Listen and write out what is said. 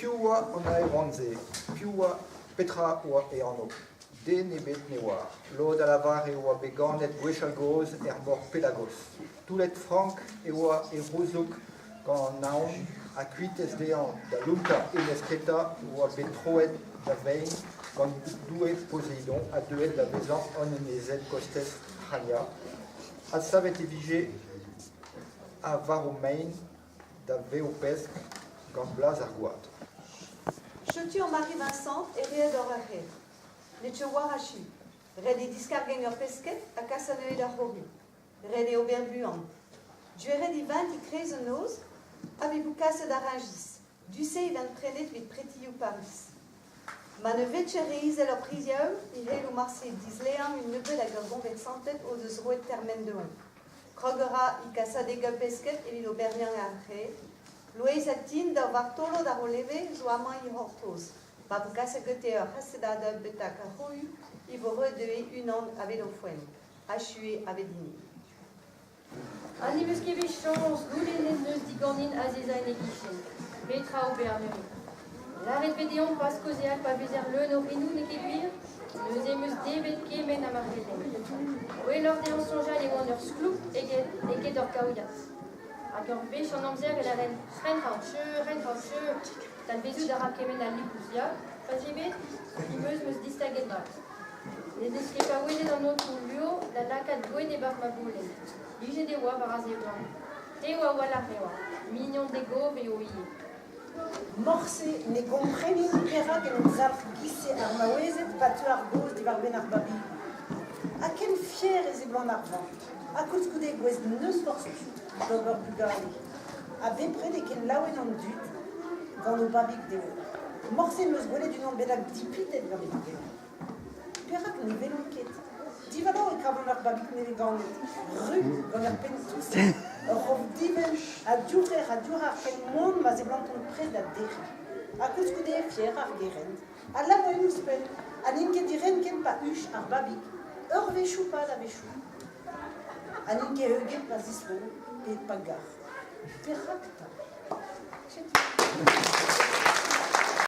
Piv oa an aerouant-se ? Piv oa ? Petra oa e anv ? Den ebet ne oar. Lod a lavar e oa bet ganet gwechall-gozh er mor Pelagos. Toullet frank e oa e c'houzoug gant an naon ha kuitez dezhañ da lonkañ enez Kreta oa bet troet da vein gant doue Poseidon ha deuet da vezañ an enezenn kostez C'halia. Adsavet e vije a varv-mein da vev-pesk gant blaz ar gwad. Setu an Marie Vincent ereet oc'h ur c'hêr. N'eo ket war achu. Ret eo diskargañ ur pesked ha kas anezhe d'ar c'horru. Ret eo ober buan. Dioueret e vint e-kreiz an noz ha me vo kaset da Rungis. Du-se e vint prenet evit pretioù Pariz. Ma ne vez ket re izel ur prizioù e c'hello marse disleañ un nebeud ag ur goñversanted o deus roet termen deomp. Krog a ra e kasadeg pesked evit oberniañ ar c'hêr. Loeiz ha Tin, daou vartolod àr o leve, zo amañ e c'hortoz. Pa vo kaset gante ur c'hasedad betek ar c'hohu e vo roet dezhe unan aveit o foenn. Achu eo aveit hini. Ha ne 'm eus ket bet chañs goulennet 'neus diganin azezañ en e gichen. Petra ober neuze ? Lâret 'vez deomp pas kaozeal pa vezer leun o c'henoù, n'eo ket gwir ? Neuze 'm eus debret kement ha ma c'hellen. Gwelloc'h dezhañ soñjal e oan ur skloup eget eget ur gaouiad. Hag ur wech an amzer e lâren Renhaocheu, Renhaocheu, talvezout a ra kement al lipous ya, fazi ebet, 'm eus 'm eus distaget mat. Ne deus ket paouezet an aotrou Luo da lakaat gwenn e-barzh ma boulenn. Plijet e oa war a seblant. Tev a-walc'h e oa. Mignon d'e gov eo ivez. Morse ne gomprenin perak en em zalc'h giz-se ar maouezed pa teu ar gaoz diwar-benn ar babigoù. Ha ken fier e seblant ar vamm, ha koulskoude gouest n'eus forzh piv d'ober bugale. Ha bepred eo ken laouen an dud gant o babig dezho. Morse 'm eus gwelet unan bennak dipitet gant e vugel. Perak ne welont ket ? Divalav e kavan ur babig nevez-ganet, ru gant ur penn touseg, ur rof divent ha diouer ha diouer ar penn moan ma seblantont prest da derriñ. Ha koulskoude e fier ar gerent, ha laouen ouzhpenn, ha n'int ket direnket pa huch ar babig, eurvezhioù-pad a-wechoù. Ha n'int ket heuget pa zislo pe pa gar. Perak 'ta ? Setu.